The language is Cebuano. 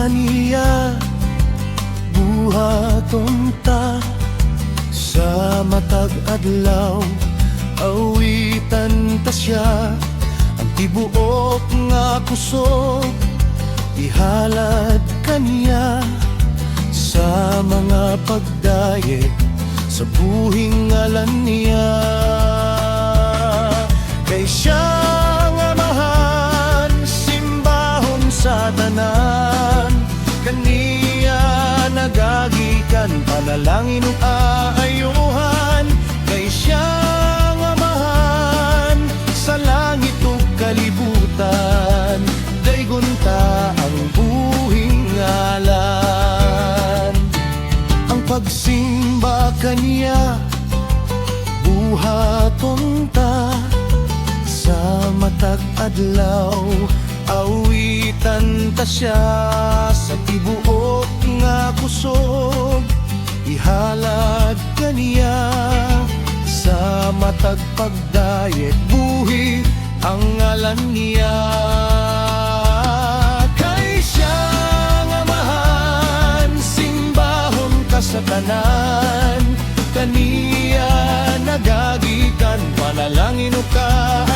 kaniya buhaton ta. Sa matag adlaw, awitan ta siya. Ang tibuok nga kusog, ihalad kaniya. Sa mga pagdayeg, sa buhing ngalan niya. Kay siya ang Amahan, simbahon sa tanan. Kaniya nagagikan, panalangin ug aayuhan. Kay siya ang Amahan, sa langit ug kalibutan. Daygon ta ang buhing ngalan. Ang pagsimba kaniya buhaton ta. Sa matag adlaw, awitan ta siya. Sa tibuok nga kusog, ihalad kaniya. Sa matag pagdayeg, buhi ang ngalan niya. Kay siya ang Amahan, simbahon ka sa tanan. Kaniya nagagikan, panalangin ug ka